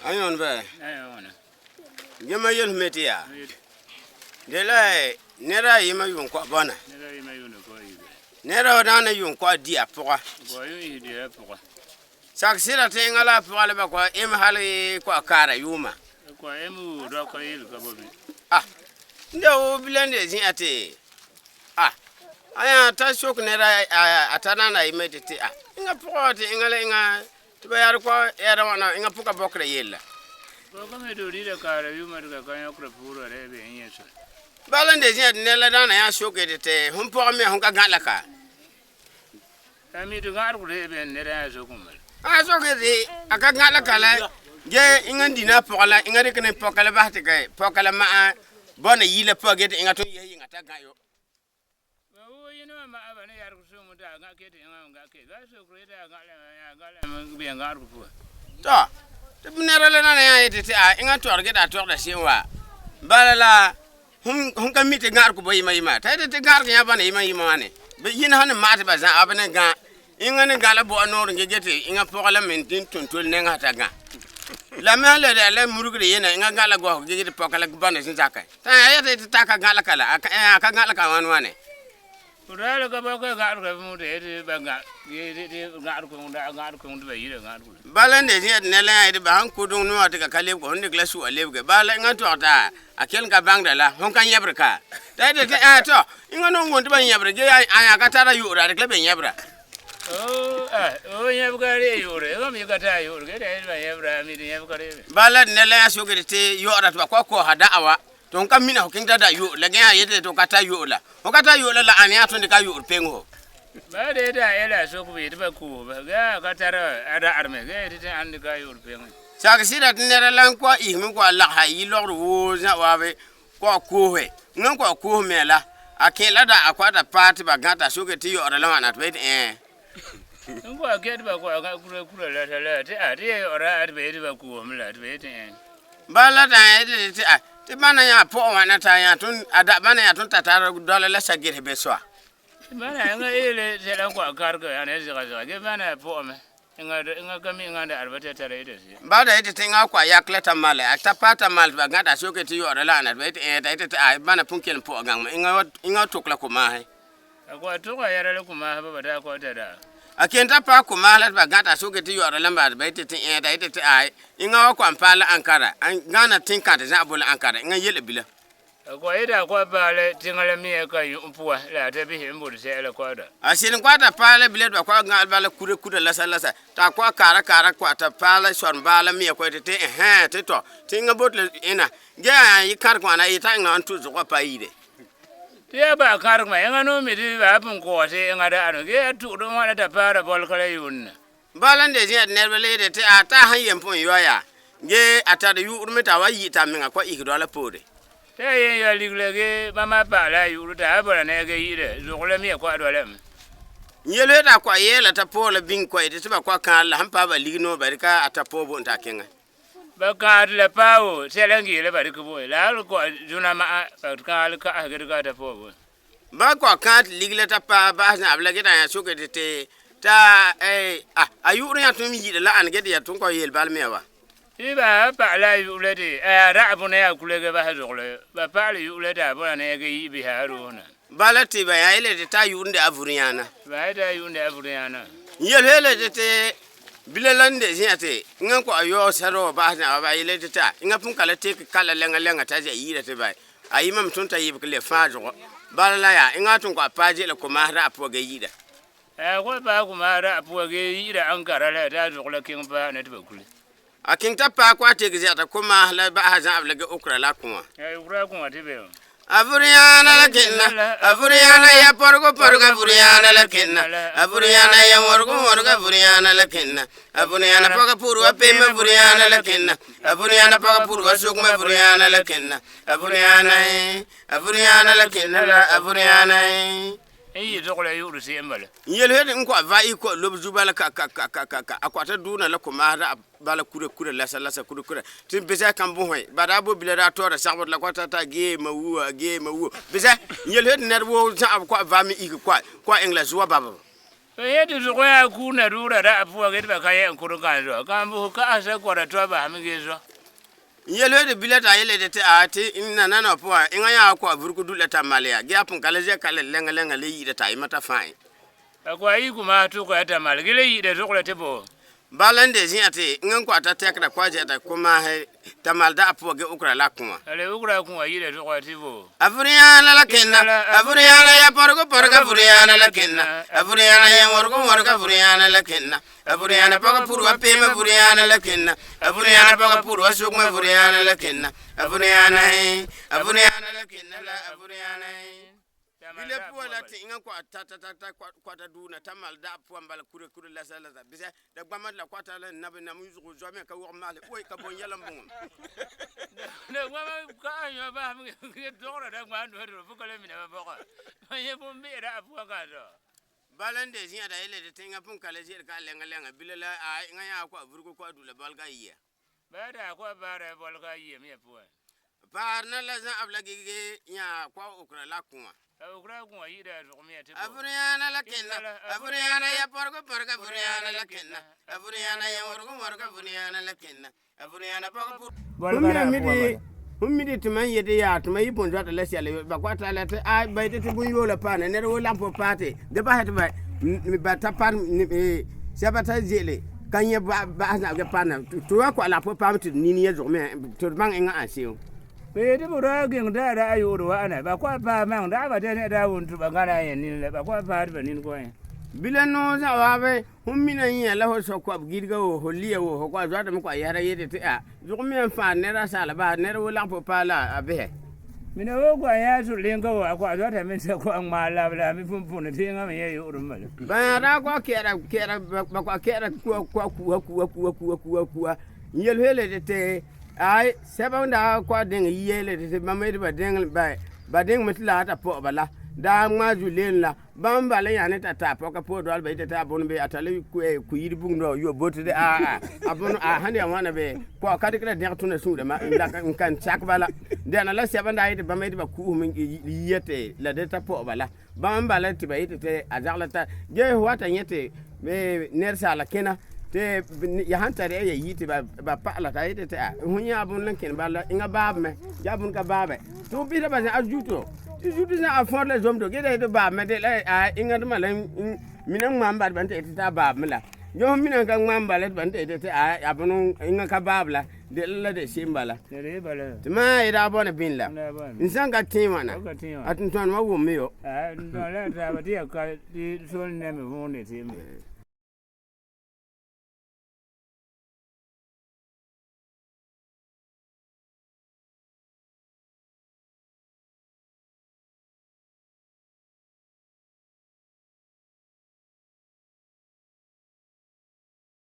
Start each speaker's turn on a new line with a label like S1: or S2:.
S1: A yõon bɛ gẽma yel me tɩ yaa de la ned a yɩmã yʋʋn kɔ bɔna ned wa dãana yʋʋn kɔ di a pʋga sak sɩda tɩ ẽŋa la a pʋga la ba kɔ em hal kɔ a kaara yʋʋma ah n de wo bila n de zĩ'a tɩ ah a yã t'a sok ned a ta dãana a yɩmã tɩ tɩ ah ẽŋa pʋga wa tɩ ẽŋa la ẽŋa tɩ ba yaad kɔ ɛɛra wãna ẽŋa pʋka bɔkra yella bala n de zĩ'a tɩ ned la dãana yã soke tɩ tɩ fõn pɔg me fõn ka gã la ka a soke tɩ a ka gã la ka la ge ẽŋa n dĩna a pɔga la ẽŋa rɩk ne pɔka la bas tɩ ka pɔka la ma'a bɔna yila pʋga ge tɩ ẽŋa tõnd yɛs yɩnga t'a gã yo. Tɔ, tɩ nɛra la nana yã yetɩ tɩ a ẽŋa n tɔgd ge tɩ a tɔgda se'em wa, bala la fõn ka mi tɩ gã'arg bɔ yɩma yɩma. T'a yetɩ tɩ gã'arg yã bãna yɩma yɩma wãne? Bɩ yĩn sãn n maag tɩ ba zã'a b ne gã, ẽŋa ne gã la bɔ'a noorẽ ge ge tɩ ẽŋa pɔga la me n tũn tol nengã t'a gã. La me sãn le yaa la murgre yena ẽŋa gã la goasg ge tɩ pɔka la bãna zĩ-zakẽ. T'a yã yetɩ tɩ t'a ka gã la ka la, a ka gã la ka wãn wãne. Bala n de zĩ tɩ ned la yã yetɩ ba sãn kʋ dũng noogã tɩ ka ka lebge fõn dɩk la sʋa lebge bala ẽŋa n tɔg t'a a kell n ka bãngda la fõn ka yẽbr ka t'a yetɩ tɩ ã tɔ ẽŋa no n wõn tɩ ba yẽbr ge a yã ka tara yʋ'ʋra a dɩk la be yẽbra. Bala ned la yã sokd tɩ yɔɔra tɩ ba kɔ koɔsa da'a wa tɩ fõn ka mina fo kẽng t'a da yʋ'ʋr la ge yã yetɩ tɩ f ka tar yʋ'ʋr la fo ka tar yʋ'ʋr la la ãn yã tõnd ka yʋ'ʋr peng fo. Sak sɩda tɩ ned la n kɔ isme kɔ a lagsa a yi-logr woo zã waabe kɔ a koose ẽŋa n kɔ a koos me la a kẽ la da a kɔ t'a paa tɩ ba gã t'a soke tɩ yaoora la wãna tɩ ba yetɩ ẽe. Bala la t'a yetɩ tɩ a tɩ bãna yã pʋgẽ wãna t'a yã tõnd a da bãna yã tõnd t'a tar doala la sa-gers be soa. Ba da yetɩ tɩ ẽŋa kɔ a yak la t'a male a ta paa t'a mal tɩ ba gã t'a soke tɩ yaoora la ãna tɩ ba yetɩ ẽe t'a yetɩ tɩ a bãna pʋn kell n pʋga gãngme ẽŋa tʋk la ko-maase. A ken t'a paa ko-maas la tɩ ba gã t'a soke tɩ yaoora la n baa tɩ ba yetɩ tɩ ẽe t'a yetɩ tɩ ai ẽŋa wa kɔ n paa la Ankara Gãana tẽn-kãtɛ zã'a bo la Ankara ẽŋa n yel bila. A sɩd n kɔ t'a paa la bila tɩ ba kɔ gã bala kura kura lasa lasa t'a kɔ kaara kaara kɔ t'a paa la sɔrem baa la mia kɔ tɩ tɩ ɛhɛ̃ tɩ tɔ tɩ ẽŋa bot la ẽna ge a yã yɩ kãrg wãna yetɩ a ẽŋa n tʋ zʋgã pa yire. Bala n de zĩ'a tɩ nɛreba le yetɩ tɩ a t'a sãn yem pʋgẽ yɔa yaa ge a tar yʋ'ʋr me t'a wa yi t'a menga kɔ isg doa la poore. N yel t'a kɔ yeela t'a poor la bĩng kɔ yetɩ tɩ ba kɔ kãal la sẽn paa ba lig noor ba dɩka a ta poor boon t'a kẽngɛ. Ba kɔ kãad tɩ lig la t'a paa bas zãab la ge t'a yã soke tɩ tɩ t'a a yʋ'ʋr yã tõe n yiida la ãn ge tɩ yaa tõnd kɔ yeel bal me wa. Bala tɩ ba yã yele tɩ t'a yʋ'ʋr n de a vur-yãana. N yel yeele tɩ tɩ bila la n de zĩ'a tɩ ẽŋa n kɔ a yaoog sɛdg bas zãaba ba yele tɩ t'a ẽŋa pʋgẽ ka la tek kala lɛnga lɛnga t'a zĩ a yiida tɩ ba a yɩmame tõnd t'a yɩbg le fãa zʋgɔ bala la yaa ẽŋa tõnd kɔ a paa ze'ele ko-maasrã a pʋga ge yiida. A kẽng t'a paa kɔ a tek zɛgda ko-maas la ba'asa zãab la ge okra la a kõ wã. A vur-yãana la kẽnna, a vur-yãana ya põrgo põrg a vur-yãana la kẽnna, a vur-yãana ya wõrgo wõrg a vur-yãana la kẽnna, a vur-yãana pɔga pʋʋr wa peem a vur-yãana la kẽnna, a vur-yãana pɔga pʋʋr wa sʋgem a vur-yãana la kẽnna, a vur-yãana a vur-yãana la kẽnna la a vur-yãana.
S2: N yi zʋgrã yʋ'ʋr se'em bala.
S1: N yel n kɔa va y kɔ lob zu bala ka ka ka ka ka ka a kɔata dʋʋna la ko-maasda a bala kura kura lasa lasa kura kura tɩ bɩsɛ kãn bõsẽ ba daa bo bila daa taoora sagbd la kɔa tata geema wua geema wua bɩsɛ n yel tɩ ned woo zã'a b kɔa vame ik kɔa kɔa ẽng la zʋa bab.
S2: Ba yẽ tɩ zʋg yaa kuurna dʋʋra da a pʋga ge tɩ ba ka yɛ n kʋd n kãn zoa. Kãn-bʋs ka'asɛ kɔra toa basme ge zoa.
S1: N yel tɩ bila t'a yele tɩ a tɩ nanana pʋgã ẽŋa yãa kɔa vurk du la t'a mal yaa ge a põn ka le zɛ ka le lɛngã lɛngã le yiida t'a yema t'a fãa.
S2: A kɔa yi kʋmaas tʋka ya t'a mal ge le yiida zʋgrã tɩ bo.
S1: Bala n de zẽa tɩ ẽŋa n kɔa t'a tɛkda kɔa zɛ'ɛta ko-maasɛ t'a mal da a pʋga ge okra la kõ wã.
S2: A le okra kõ wã yiida zʋgrã tɩ bo.
S1: A vʋr-yãana la kẽnna, a vʋr-yãana ya põrg põrg a vʋr-yãana la kẽnna, a vʋr-yãana yẽ wõrg wõrg a vʋr-yãana la kẽnna, a vʋr-yãana pɔgã pʋr wa peem a vʋr-yãana la kẽnna, a vʋr-yãana pɔgã pʋr wa sʋgm a vʋr-yãana la kẽnna, a vʋr-yãana a vʋr-yãana la kẽnna la a vʋr-yãana. Bila pʋga la tɩ ẽŋa kɔa ta ta ta ta kɔata dʋʋna t'a mal da pʋgã bala kura kura lasa lasa bɩsɛ da gbãmd la kɔata la nab nam n zʋg zoa me ka wog maale oe ka bõn yɛl n bõŋem.
S2: Da gbãma ka yõ basme ge dogrã da gbãan dʋsdr fo ka le miname bɔga. Ma yẽ bõn-be'era a pʋgã kãn zoa.
S1: Bala n de zẽa da yele tɩ ẽŋa põn ka le ze'el ka lɛngã lɛngã bila la a ẽŋa yãa kɔa vurgo kɔa du la balga yia.
S2: Ba daa kɔa baara bɔlga yia me pʋgẽ.
S1: Paar na la zãab la gege yãa kɔa okra la kõ wã.
S2: A okra kõ wã yiida a zʋg me tɩ
S1: A
S2: bo.
S1: vʋr-yãana la kẽnna, a vʋr-yãana ya põrg põrg a vʋr-yãana la kẽnna, a vʋr-yãana yẽ wõrg wõrg a vʋr-yãana la kẽnna, a vʋr-yãana pɔgã pʋr.
S2: Bɔlga da a pʋgã bala.
S1: Fõn mi tɩ mam yetɩ yaa tɩ mam yɩ põn zoata la sɛla ba kɔa t'a la tɩ a ba yetɩ tɩ bõn-yoola paana ned woo lampo paate dẽ basɛ tɩ ba ta pa sɛba t'a ze'ele ka yẽ bas na ge paana tɩ wa kɔa la po paam tɩ d nin yẽ zʋgme tɩ d bãng ẽŋa ãn seo.
S2: Ba yetɩ bʋraa gẽng daara a yʋʋr wa'ana ba kɔa paa mang dag ba tɩ ne daa wʋn tɩ ba gãna a yẽ nin la ba kɔa paa tɩ ba nin kõ yẽ.
S1: Bila noor zã waabe fõn mina yẽ la fo so koab gidga wo fo lia wo fo kɔa zoatame kɔa yɛsra yetɩ tɩ a zʋg me n fãag ned a saala bas ned wo lag fo paa la a bɩsɛ.
S2: Mina wo kɔa yã sʋr-rẽnga wo a kɔa zoatame t'a kɔa ŋmaa labla me põn põne tɩ ẽŋa me yẽ yʋʋr n bala.
S1: Bãa daa kɔa kɛɛra kɛɛra ba kɔa kɛɛra kua kua kua kua kua kua kua kua n yel yele tɩ ay sɛba n daa kɔa dẽng yia yele tɩ bãmb yetɩ ba dẽng ba dẽngme tɩ la a ta pɔgba la daa ŋmaa zu-leen la bãmb bala yã ne t'a taa pɔka poor doalba yetɩ tɩ a bõn be a tall ku-yir bugndao yo botde a a bõn a sãn yaa wãna be kɔa ka dɩkda dẽg tõna sũurã n kan sak bala dɛna la sɛba n daa yetɩ bãmb yetɩ ba kuusme yia tɩ la dẽ t'a pɔgba la bãmb bala tɩ ba yetɩ tɩ a zagla t'a ge f wata yẽ tɩ ned-saala kẽna tɩ ya sãn tar ya yi tɩ ba pa'ala t'a yetɩ tɩ a fõ yã bõn n kẽn bala ẽŋa baabme yaa bõn ka baabɛ tɩ f bɩsda ba zã a zuto tɩ zuto zã a fõod la zomdo ge da yetɩ baabme de la a ẽŋa dẽma la mina n ŋmaam bala tɩ ba yetɩ tɩ a baabme la ge fõ mina n ka ŋmaam bala tɩ ba yetɩ tɩ a bõn ẽŋa ka baab la de la de se'em bala tɩ maa ye daa bõna bĩn la n sãn ka tẽ wãna a tũn-tõandmã wʋmme yo.
S2: La taaba tɩ yaa ka tɩ sol ne me võor ne tɩ.